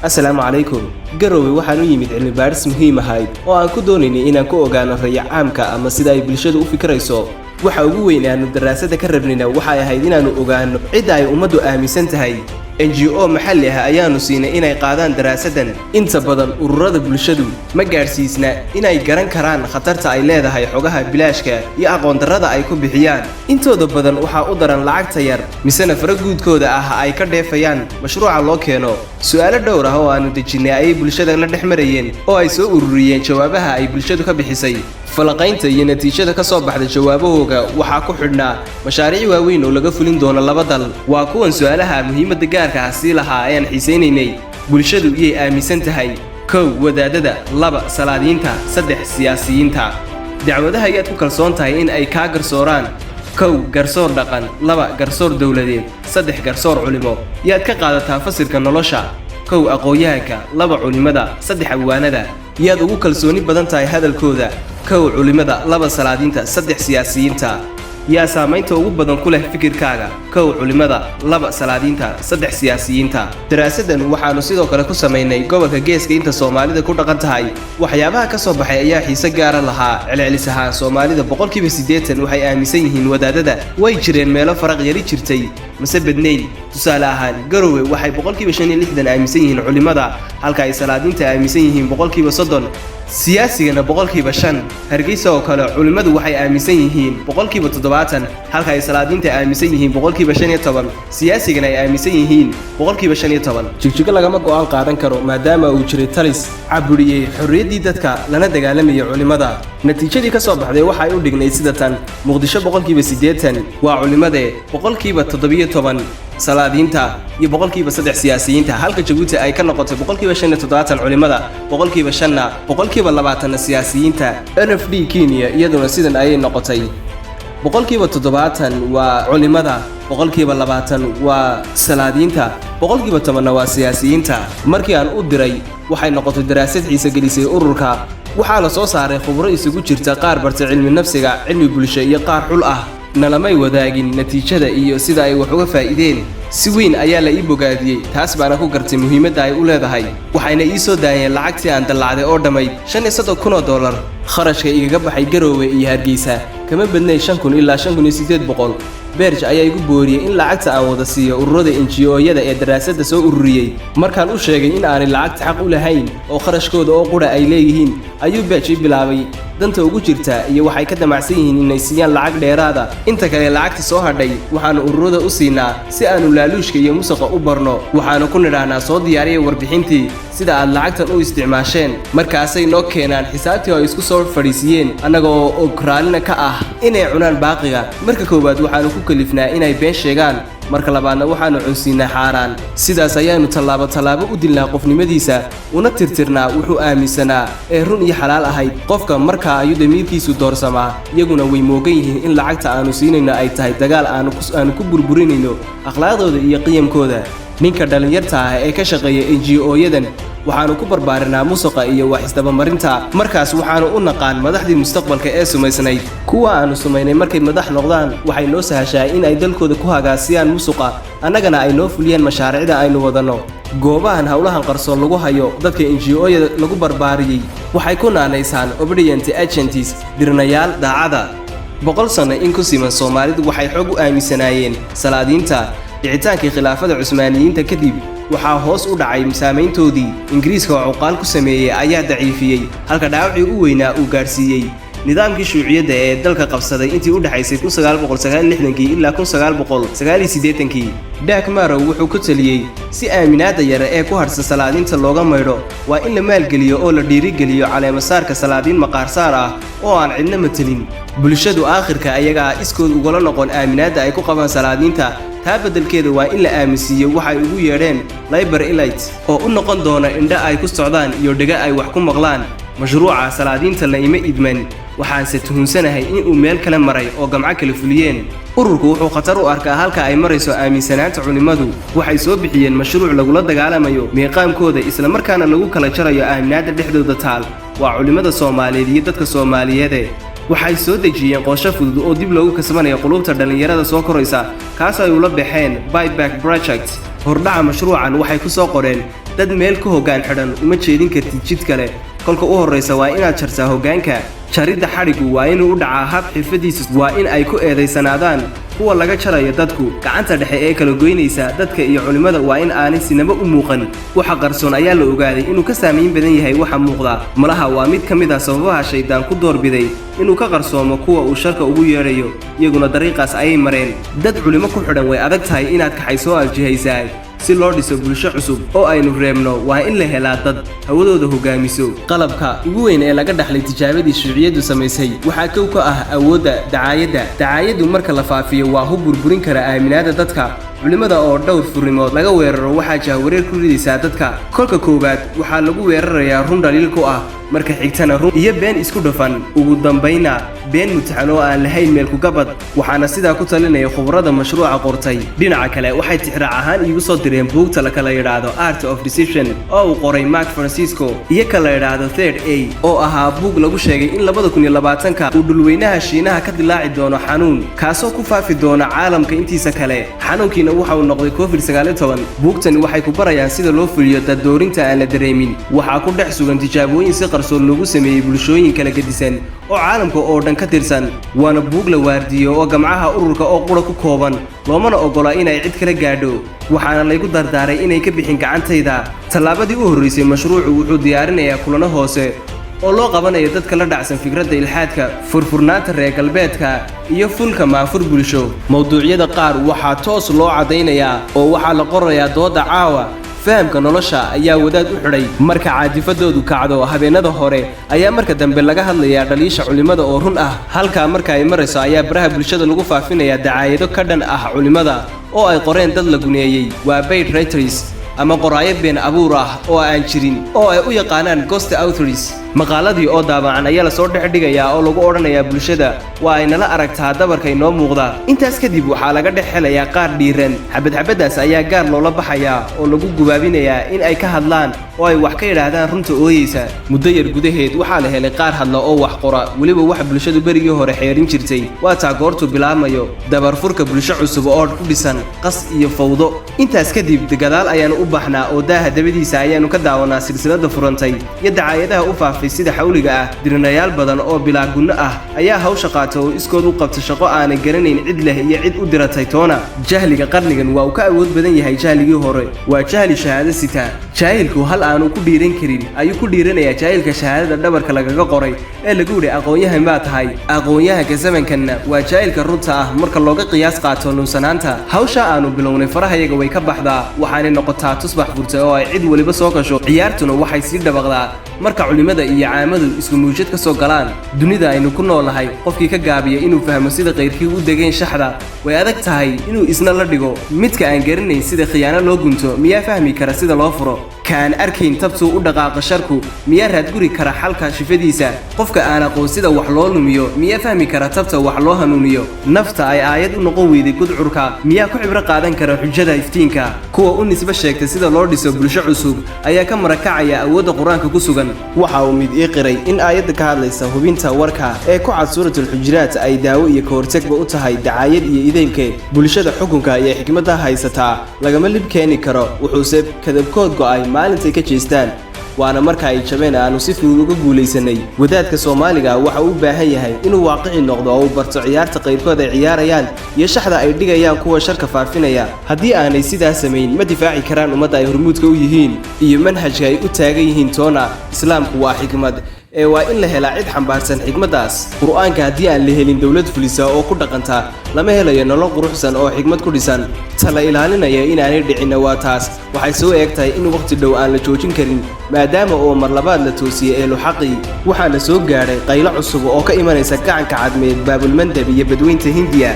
Asalaamu calaykum. Garowe waxaan u yimid cilmi baadhis muhiim ahayd oo aan ku doonaynay inaan ku ogaano rayi caamka ama sida ay bulshadu u fikirayso. Waxa ugu weyn aanu daraasadda ka rabnayna waxay ahayd inaannu ogaano cidda ay ummaddu aaminsan tahay. NGO maxalli ah ayaanu siinay inay qaadaan daraasaddan. Inta badan ururada bulshadu ma gaadhsiisna inay garan karaan khatarta ay leedahay xogaha bilaashka iyo aqoon darrada ay ku bixiyaan. Intooda badan waxaa u daran lacagta yar misena fara guudkooda ah ay ka dheefayaan mashruuca loo keeno. Su'aalo dhowr ah oo aanu dejinnay ayay bulshada la dhex marayeen oo ay soo ururiyeen jawaabaha ay bulshadu ka bixisay. Falaqaynta iyo natiijada ka soo baxda jawaabahooga waxaa ku xidhnaa mashaariic waaweyn oo laga fulin doono laba dal. Waa kuwan su'aalaha muhiimadda gaarka ah sii lahaa ayaan xiisaynaynay. Bulshadu iyay aaminsan tahay? Kow, wadaadada. Laba, salaadiinta. Saddex, siyaasiyiinta. Dacwadaha ayaad ku kalsoon tahay in ay kaa garsooraan? Kow, garsoor dhaqan. Laba, garsoor dowladeed. Saddex, garsoor culimo. Yaad ka qaadataa fasirka nolosha? Kow, aqoon-yahanka. Laba, culimada. Saddex, abwaanada. Yaad ugu kalsooni badan tahay hadalkooda? Kow, culimada. Laba, salaadiinta. Saddex, siyaasiyiinta. Yaa saamaynta ugu badan ku leh fikirkaaga? Kow, culimada. Laba, salaadiinta. Saddex, siyaasiyiinta. Daraasaddan waxaannu sidoo kale ku samaynay gobolka Geeska inta Soomaalida ku dhaqan tahay. Waxyaabaha ka soo baxay ayaa xiise gaara lahaa. Celcelis ahaan, Soomaalida 80% waxay aaminsan yihiin wadaadada. Way jireen meelo faraq yari jirtay, mase badnayn. Tusaale ahaan, Garowe waxay 65% aaminsan yihiin culimada, halka ay salaadiinta aaminsan yihiin 30%, siyaasigana 5%. Hargeysa oo kale, culimmadu waxay aaminsan yihiin 70%, halka ay salaadiinta aaminsan yihiin 15%, siyaasigana ay aaminsan yihiin 15%. Jigjigo lagama go'aan qaadan karo maadaama uu jiray talis caburiyey xorriyaddii dadka lana dagaalamayay culimmada. Natiijadii ka soo baxday waxay u dhignayd sida tan: Muqdisho 80% waa culimmadee, 17% salaadiinta iyo 3% siyaasiyiinta, halka Jabuuti ay ka noqotay 75% culimada, 5%-na, 20%-na siyaasiyiinta. NFD Kenya iyaduna sidan ayay noqotay: 70% waa culimada, 20% waa salaadiinta, 10%-na waa siyaasiyiinta. Markii aan u diray, waxay noqotay daraasad xiise gelisay ururka. Waxaa la soo saaray khubro isugu jirta qaar bartay cilmi nafsiga, cilmi bulsho iyo qaar xul ah. Nalamay wadaagin natiijada iyo sida ay wax uga faa'iideen. Si weyn ayaa la ii bogaadiyey, taas baana ku gartay muhiimadda ay u leedahay. Waxayna ii soo daayeen lacagtii aan dallacday oo dhammayd $35. Kharashka igaga baxay Garoowe iyo Hargeysa kama badnay 5000 ilaa 5800. Berj ayaa igu booriyey in lacagta aan wada siiyo ururada NGO-yada ee daraasadda soo ururiyey. Markaan u sheegay in aanay lacagta xaq u lahayn oo kharashkooda oo qura ay leeyihiin, ayuu Berj ii bilaabay danta ugu jirta iyo waxay ka damacsan yihiin inay siiyaan lacag dheeraada. Inta kale, lacagta soo hadhay waxaannu ururada u siinaa si aannu laaluushka iyo musuqa u barno. Waxaannu ku nidhaahnaa, "Soo diyaariya warbixintii sida aad lacagtan u isticmaasheen." Markaasay noo keenaan xisaabtii oo ay isku soo fadhiisiyeen, annaga oo og raallina ka ah inay cunaan baaqiga. Marka koowaad waxaannu ku kalifnaa inay been sheegaan, marka labaadna waxaannu cunsiinaa xaaraan. Sidaas ayaannu tallaabo tallaabo u dilnaa qofnimadiisa, una tirtirnaa wuxuu aaminsanaa ee run iyo xalaal ahayd. Qofka markaa ayuu damiirkiisu doorsamaa. Iyaguna way moogan yihiin in lacagta aanu siinayno ay tahay dagaal aanu ku burburinayno akhlaaqdooda iyo qiyamkooda. Ninka dhallinyarta ah ee ka shaqeeya NGO-yadan waxaannu ku barbaarinaa musuqa iyo wax isdabamarinta. Markaas waxaannu u naqaan madaxdii mustaqbalka ee sumaysnayd. Kuwa aanu sumaynay markay madax noqdaan, waxay noo sahashaa in ay dalkooda ku hagaasiyaan musuqa, annagana ay noo fuliyaan mashaariicda aynu wadanno. Goobahan howlahan qarsoon lagu hayo dadka NGO-yada lagu barbaariyey waxay ku naanaysaan obedient agents, dirnayaal daacada. 100 sano in ku siman, Soomaalidu waxay xoog u aaminsanaayeen salaadiinta. Dhicitaankii khilaafada Cusmaaniyiinta kadib, waxaa hoos u dhacay saamayntoodii. Ingiriiska oo cuqaal ku sameeyey ayaa daciifiyey, halka dhaawacii u weynaa uu gaadhsiiyey nidaamkii shuuciyadda ee dalka qabsaday intii u dhexaysay ilaa kii. Dak Marow wuxuu ku taliyey, si aaminaadda yare ee ku hadhsan salaadiinta looga maydho, waa in la maalgeliyo oo la dhiirigeliyo caleemasaarka salaadiin maqaarsaar ah oo aan cidna matelin. Bulshadu aakhirka ayagaa iskood ugala noqon aaminaadda ay ku qabaan salaadiinta. Taa beddelkeeda, waa in la aaminsiiyo waxay ugu yeedheen labor elite oo u noqon doona indho ay ku socdaan iyo dhego ay wax ku maqlaan. Mashruuca salaadiinta la ima idman, waxaanse tuhunsanahay in uu meel kale maray oo gamco kale fuliyeen. Ururku wuxuu khatar u arkaa halka ay marayso aaminsanaanta culimmadu. Waxay soo bixiyeen mashruuc lagula dagaalamayo miiqaamkooda, islamarkaana lagu kala jarayo aaminaadda dhexdooda taal, waa culimmada Soomaaliyeed iyo dadka Soomaaliyeede. Waxay soo dejiyeen qorshe fudud oo dib loogu kasbanayo qulubta dhallinyarada soo koraysa, kaas ay ula baxeen Buyback Project. Hordhaca mashruucan waxay ku soo qoreen: Dad meel ku hoggaan xidhan uma jeedin kartid jid kale. Kolka u horraysa waa inaad jartaa hoggaanka. Jaridda xadhigu waa inuu u dhacaa hab xirfadiisa, waa in ay ku eedaysanaadaan kuwa laga jarayo dadku. Gacanta dhexe ee kala goynaysa dadka iyo culimmada waa in aanay sinaba u muuqan. Waxa qarsoon ayaa la ogaaday inuu ka saamayn badan yahay waxa muuqda. Malaha waa mid ka mid ah sababaha shaydaan ku doorbiday inuu ka qarsoomo kuwa uu sharka ugu yeedhayo. Iyaguna dariiqaas ayay mareen. Dad culimo ku xidhan way adag tahay inaad kaxaysoo aljihaysaa. Si loo dhiso bulsho cusub oo aynu reebno, waa in la helaa dad hawadooda hogaamiso. Qalabka ugu weyn ee laga dhaxlay tijaabadii shuuciyaddu samaysay waxaa kow ka ah awoodda dacaayadda. Dacaayaddu marka la faafiyo waa hub burburin kara aaminaadda dadka. Culimmada oo dhowr furimood laga weeraro waxaa jahwareer ku ridaysaa dadka. Kolka koowaad waxaa lagu weerarayaa run dhaliil ku ah, marka xigtana run iyo been isku dhafan, ugu dambayna been mutaxan oo aan lahayn meel kugabad. Waxaana sidaa ku talinaya khubarada mashruuca qortay. Dhinaca kale, waxay tixraac ahaan iigu soo direen buugta la kala yidhaahdo Art of Deception oo uu qoray Mark Francisco iyo ka la yidhaahdo Third Eye, oo ahaa buug lagu sheegay in 2020-ka uu dhulweynaha Shiinaha ka dilaaci doono xanuun, kaasoo ku faafi doona caalamka intiisa kale. Xanuunkiina waxa uu noqday COVID-19. Buugtani waxay ku barayaan sida loo fuliyo daddoorinta aan la dareemin. Waxaa ku dhex sugan tijaabooyin si qarsoon loogu sameeyey bulshooyin kala gedisan oo caalamka oo dhan ka tirsan. Waana buug la waardiyo oo gamcaha ururka oo qura ku kooban, loomana oggola inay cid kala gaadho. Waxaana laygu dardaaray inay ka bixin gacantayda. Tallaabadii u horraysay, mashruucu wuxuu diyaarinayaa kulano hoose oo loo qabanayo dadka la dhacsan fikradda ilxaadka, furfurnaanta reer galbeedka iyo fulka maafur bulsho. Mawduucyada qaar waxaa toos loo caddaynayaa oo waxaa la qorayaa doodda caawa. Fahamka nolosha ayaa wadaad u xidhay. Marka caadifadoodu kacdo habeenada hore ayaa marka dambe laga hadlayaa dhaliisha culimmada oo run ah. Halkaa marka ay marayso ayaa baraha bulshada lagu faafinayaa dacaayado ka dhan ah culimmada oo ay qoreen dad la guneeyey. Waa paid writers ama qoraayo been abuur ah oo aan jirin oo ay u yaqaanaan ghost authors. Maqaaladii oo daabacan ayaa lasoo dhex dhigayaa oo lagu odhanayaa bulshada waa ay nala aragtaa dabarka inoo muuqda. Intaas kadib waxaa laga dhex helayaa qaar dhiiran. Xabadxabaddaas ayaa gaar loola baxayaa oo lagu gubaabinayaa in ay ka hadlaan oo ay wax ka yidhaahdaan runta ooyeysa. Muddo yar gudaheed waxaa la helay qaar hadla oo wax qora, weliba wax bulshadu berigii hore xeerin jirtay. Waa taa goortuu bilaabmayo dabarfurka bulsho cusub oo ku dhisan qas iyo fawdo. Intaas kadib gadaal ayaanu u baxnaa oo daaha dabadiisa ayaanu ka daawanaa silsilada furantay iyo dacaayadaha u faafay sida xawliga ah. Dirinayaal badan oo bilaa gunno ah ayaa hawsha qaata oo iskood u qabta shaqo aanay garanayn cid leh iyo cid u diratay toona. Jahliga qarnigan waa uu ka awood badan yahay jahligii hore. Waa jahli shahaado sita. Jaahilku hal aanu ku dhiiran karin ayuu ku dhiiranayaa jaahilka shahaadada dhabarka lagaga qoray ee lagu yidhi aqoon-yahan baa tahay. Aqoon-yahanka zamankanna waa jaahilka runta ah marka looga qiyaas qaato lunsanaanta. Hawsha aanu bilownay farahayaga way ka baxdaa, waxaanay noqotaa tusbax furtay oo ay cid weliba soo gasho. Ciyaartuna waxay sii dhabaqdaa marka culimmada iyo caamadu isku muujad ka soo galaan. Dunida aynu ku noolahay, qofkii ka gaabiya inuu fahmo sida qayrkii u degeen shaxda, way adag tahay inuu isna la dhigo. Midka aan garanayn sida khiyaano loo gunto miyaa fahmi kara sida loo furo? Ka aan arkayn tabtuu u dhaqaaqa sharku miyaa raadguri kara xalka shifadiisa? Qofka aan aqoon sida wax loo lumiyo miyaa fahmi kara tabta wax loo hanuuniyo? Nafta ay aayad u noqon weyday gudcurka miyaa ku cibro qaadan kara xujada iftiinka? Kuwa u nisbo sheegtay sida loo dhiso bulsho cusub ayaa ka marakacaya awoodda Qur-aanka ku sugan. Waxa uu mid ii qiray in aayadda ka hadlaysa hubinta warka ee ku cad Suuratulxujuraat ay daawo iyo ka hortagba u tahay dacaayad iyo ideylkeed. Bulshada xukunka iyo xikmadda haysataa lagama lib keeni karo, wuxuuse kadabkood go'ay maalintay ka jeestaan, waana marka ay jabeen aanu si fudud uga guulaysanay. Wadaadka Soomaaliga waxa uu u baahan yahay inuu waaqici noqdo oo uu barto ciyaarta qayrkood ay ciyaarayaan iyo shaxda ay dhigayaan kuwa sharka faafinaya. Haddii aanay sidaas samayn, ma difaaci karaan ummadda ay hormuudka u yihiin iyo manhajka ay u taagan yihiin toona. Islaamku waa xikmad, ee waa in la helaa cid xambaarsan xikmaddaas. Qur-aanka haddii aan la helin dowlad fulisa oo ku dhaqanta, lama helayo nolol quruxsan oo xikmad ku dhisan. Tala ilaalinaya inaanay dhicinna waa taas. Waxay soo eeg tahay in wakhti dhow aan la joojin karin, maadaama oo mar labaad la toosiyey eelu xaqii. Waxaana soo gaadhay qaylo cusub oo ka imanaysa gacanka Cadmeed, Baabulmandab iyo Badweynta Hindiya.